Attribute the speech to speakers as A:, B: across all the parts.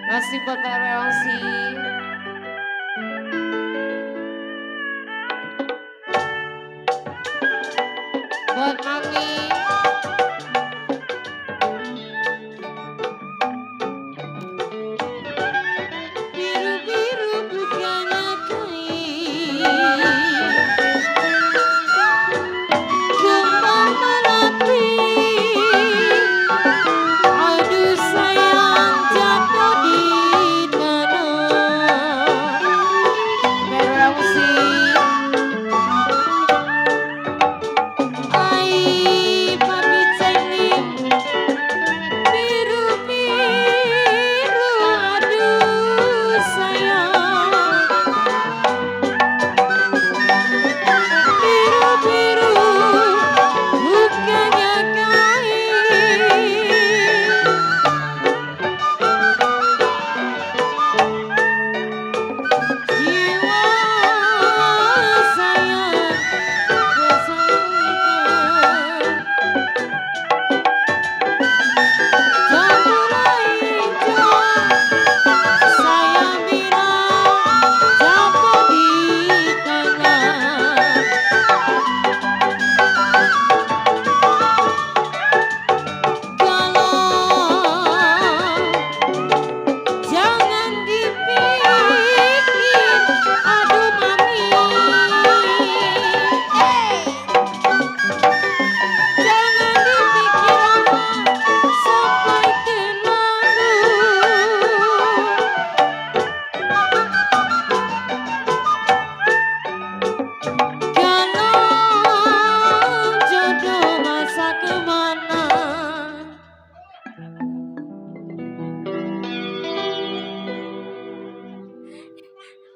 A: Masih buat Pak sih. Buat Mami. Biru-biru bukannya kain, kembang melati. Aduh sayang jatuh di mana. Berangsi. Ai papi celim. Biru-biru aduh sayang. Biru-biru bukannya kain, jiwa sayang bersambungkan. Jatuhlah hijau, saya bilang jatuh di tanah. Jangan dipikir, aduh mami. Jangan dipikir sampai terlalu. Kalau jodoh masa kemana.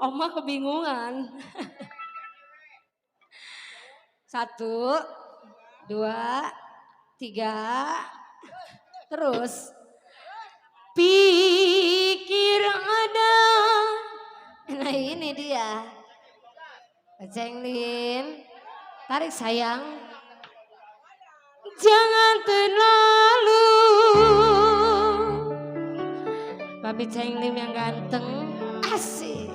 A: Oma kebingungan. 1, 2, 3. Terus. Pikir ada. Nah ini dia. Cenglin. Tarik sayang. Jangan terlalu. Papi Cenglin yang ganteng. Asik.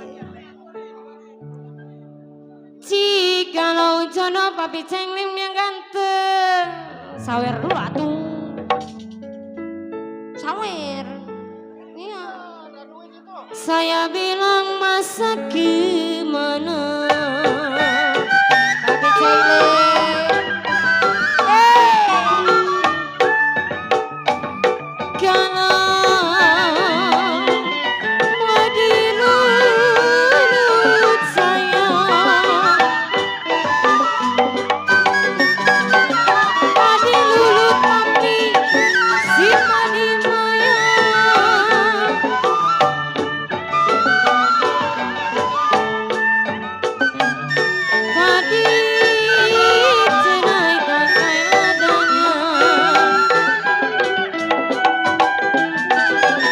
A: Jikalau jodoh papi Cenglin yang ganteng. Sawer dulu atuh. Sawer. Iya. Saya bilang masa gimana. Papi Cenglin. Kalau mau dilulut sayang, padi lulut papi si padi mayang. Padi cenai tangkai ladanya.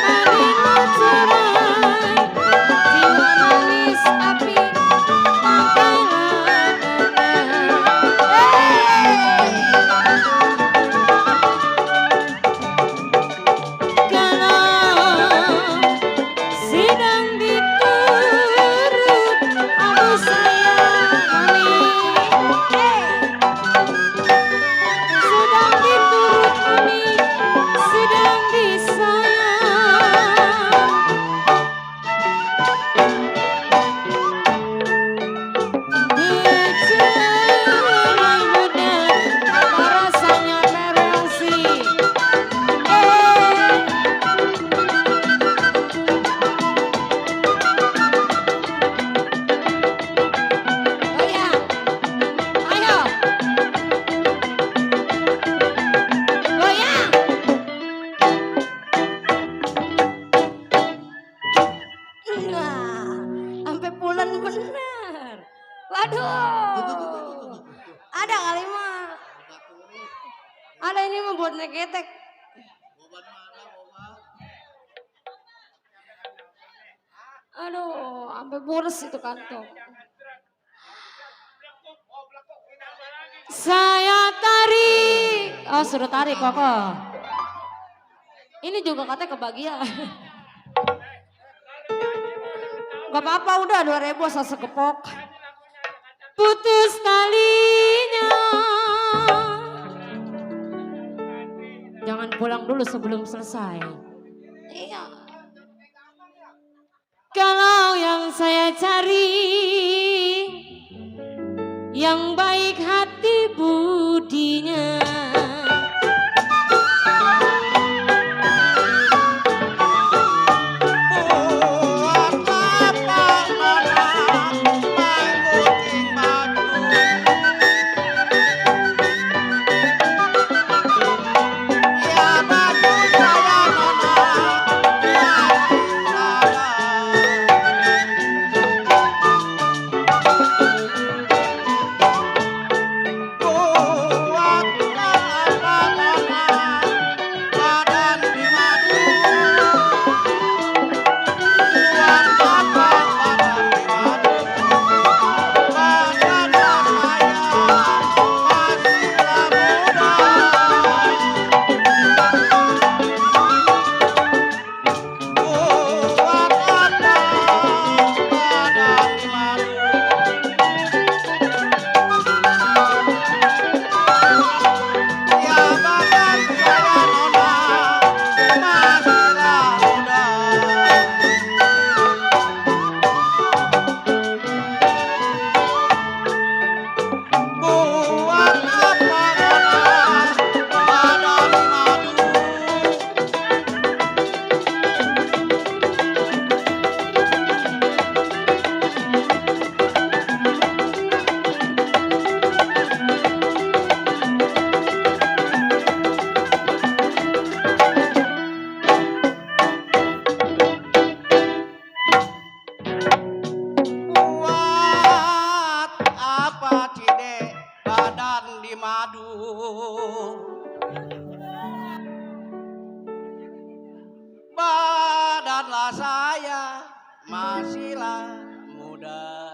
A: Padi cerai jiwa manis api tangkai ladanya. Kalau sedang diturut aduh sayang mami. Sedang diturut mami, sedang disayang. Bercerai muda apa rasanya bereaksi. Goyang, ayo, goyang. Nah, sampai pulen bener. Waduh, ada kali mah. Ada ini mah buat negetek. Aduh, sampai boros itu kantong. Saya tarik. Oh, suruh tarik kok. Ini juga katanya kebagian. Gak apa-apa udah 2.000 asal sekepok. Putus talinya. Jangan pulang dulu sebelum selesai. Iya. Kalau yang saya cari yang baik hati budinya.
B: Badanlah saya masihlah muda.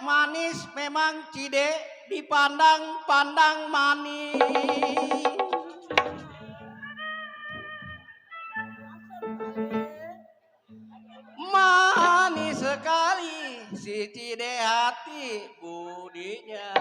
B: Manis memang Cide, dipandang-pandang manis. Manis sekali si Cide hati budinya.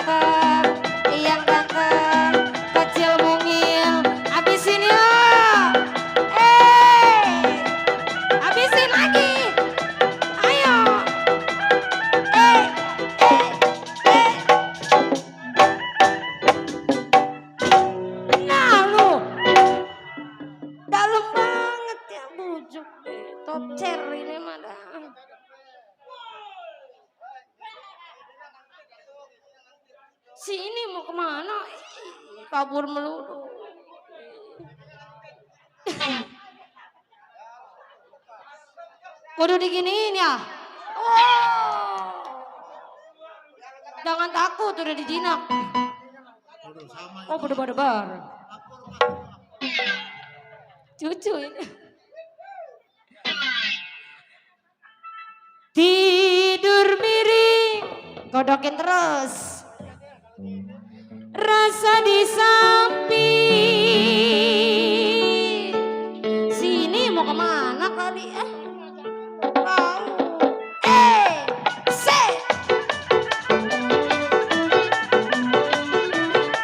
A: ganteng, kecil mungil, habisin yuk. Habisin lagi. Ayo. Eh, eh. Nah lu, dalam banget ya bujuk deh. Top chair ini mah dah. Si ini mau kemana? Ih, kabur melulu. Kudu diginiin ya. Oh. Jangan takut udah dijinak. Oh berdebar-debar. Cucu ini. Tidur miring, godokin terus. Rasa di samping. Sini mau kemana kali Mau. Se.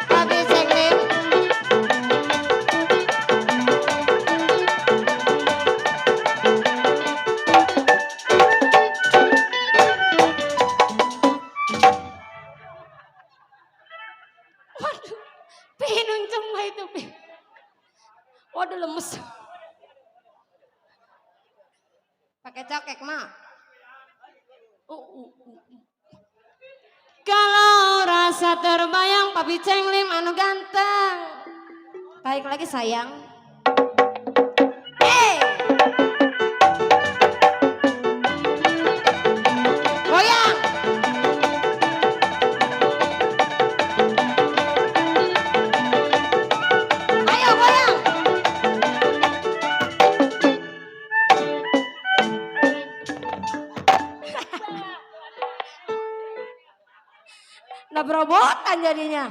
A: Habis seklim. Waduh, pinun cemai itu. Waduh lemes. Pakai cakek mah. Kalau rasa terbayang papi cenglim anu ganteng. Tarik lagi sayang. Goyang. Ayo goyang. Nah berobotan jadinya.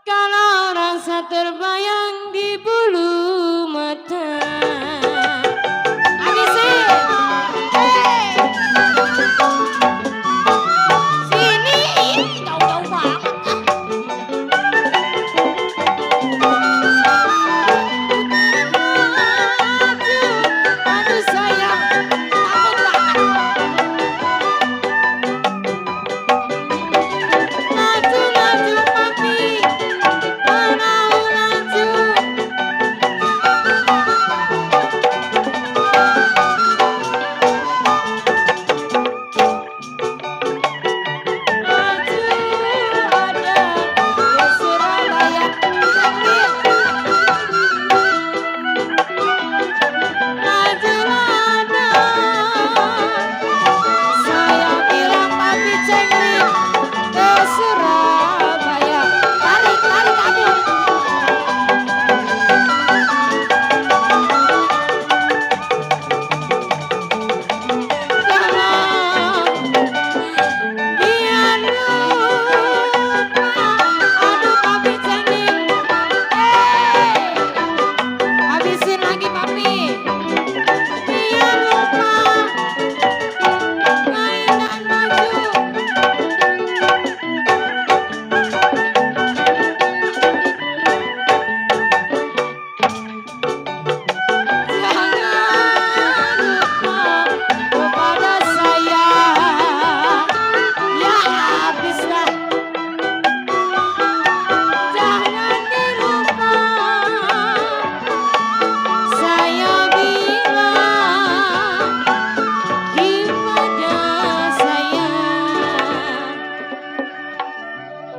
A: Kalau rasa terbayang di bulu mata.